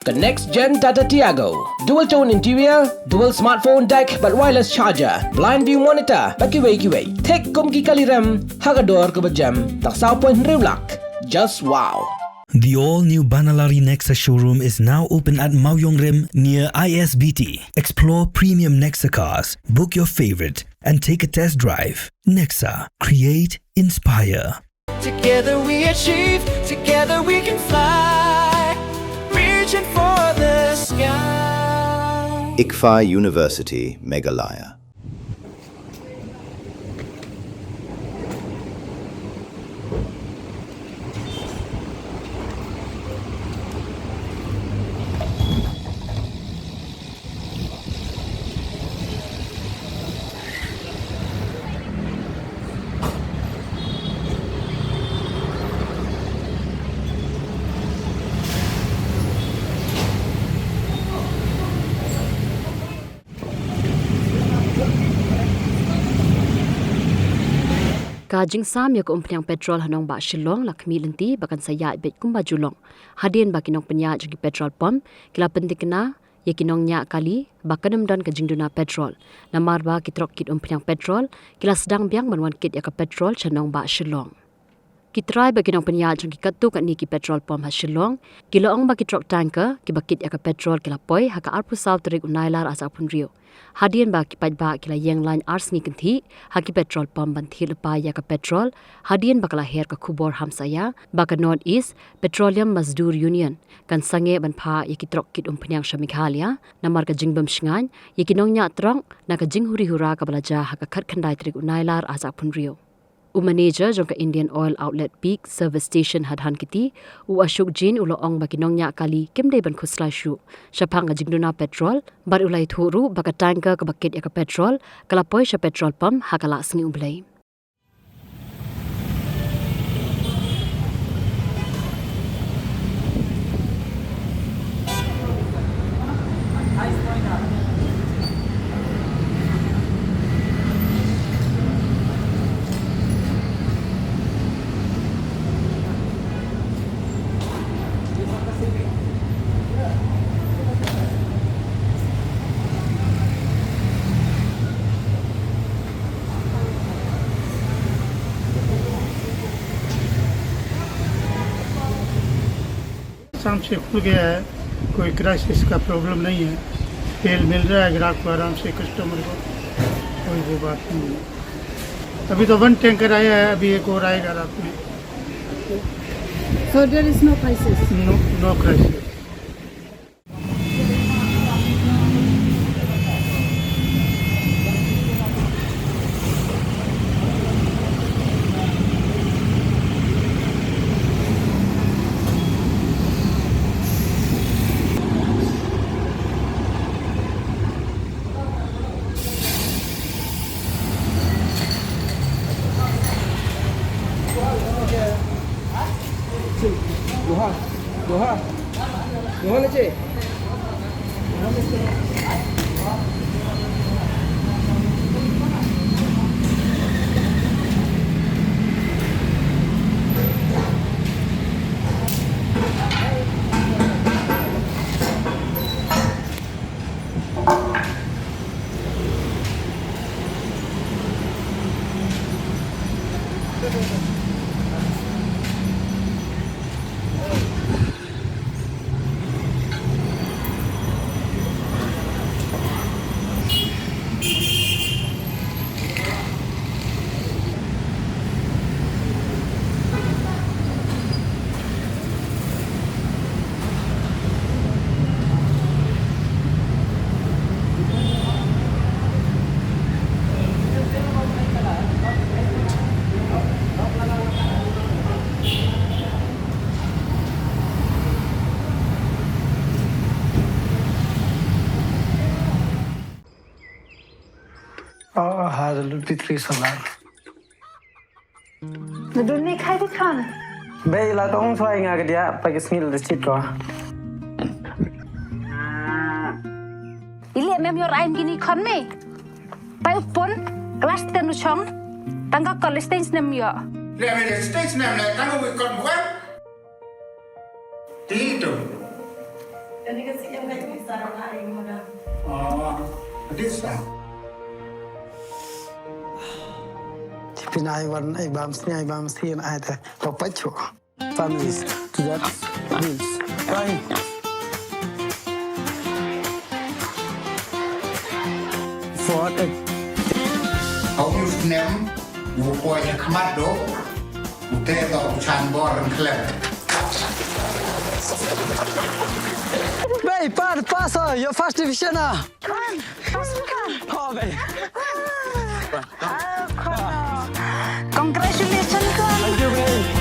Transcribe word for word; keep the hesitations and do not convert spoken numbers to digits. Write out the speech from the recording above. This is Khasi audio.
The next gen Tata Tiago. Dual tone interior, dual smartphone deck bad wireless charger, blind view monitor bad kiwei kiwei. Thik kum ki kali rem ha ka dor kaba jem, tang saw point hynriew lak. Just wow. The all-new Banalari Nexa showroom is now open at Mawiong Rim near I S B T. Explore premium Nexa cars, book your favorite, and take a test drive. Nexa, create, inspire. Together we achieve, together we can fly. Reaching for the sky. ICFAI University, Meghalaya. Ka jingsam ïa ka umphniang petrol ha nongbah Shillong la khmih lynti ba kan sa ïaid beit kumba ju long, hadien ba ki nongpynïaid jong ki petrol pump ki la pyntikna ïa ki nongñiah kali ba kan ym don ka jingduna petrol, namar ba ki trok kit umphniang petrol ki la sdang biang ban wan kit ïa ka petrol sha nongbah Shillong. Ki trai bad ki nongpynïaid jong ki katto katne ki petrol pump ha Shillong ki la ong ba ki trok tanker kiba kit ïa ka petrol ki la poi ha ka arphew saw tarik u Nailar arhajar arphew hynriew, hadien ba ki paidbah ki la ïeng lain ar sngi kynthih ha ki petrol pump ban thied lypa ïa ka petrol, hadien ba ka la her ka khubor hamsaïa ba ka North East Petroleum Mazdoor Union kan sangeh ban phah ïa ki trok kit umphniang sha Meghalaya namar ka jingbym shngaiñ ïa ki nongñiah trok na ka jinghuri hura kaba la jia ha ka khatkhyndai tarik u Nailar arhajar arphew hynriew. U manager jong ka Indian Oil Outlet Peak Service Station ha Dhankheti, u Ashok Jain, u la ong ba ki nongñiah kali kim dei ban khuslai shuh shaphang ka jingduna petrol, bad u la ïathuh ruh ba ka tanker kaba kit ïa ka petrol ka la poi sha petrol pump ha ka Lah Sngi U Blei. शाम से खुल गया है, कोई क्राइसिस का प्रॉब्लम नहीं है। तेल मिल रहा है ग्राहक को आराम से, कस्टमर को, कोई वो बात नहीं है। अभी तो वन टैंकर आया है, अभी एक और आएगा रात में। So there is no crisis? No, no crisis. Doha. Doha. Oh, ha, the Lutfi three solar. Nadun ni khai di khan. Bei la tong soi nga kedia pa ki sngil di sit ko. Ili mem yor ain gini khan me. Pai upon class ten u chong. Tangka college stage nem yo. Le me stage nem le tangka wi kon buan. Ti tu. Pynai wan ai bam sni ai bam sni ai te. Papacho. Families. What? Bills. Fine. For it. Hau yu snem, u poi ha khmat do, u te do u chan bor khlem. Bei, pat, pass, uh, your first division, ah. Come on, come on, come on. Oh, bei. Oh, come on. Congratulations, come on. Thank you, bei.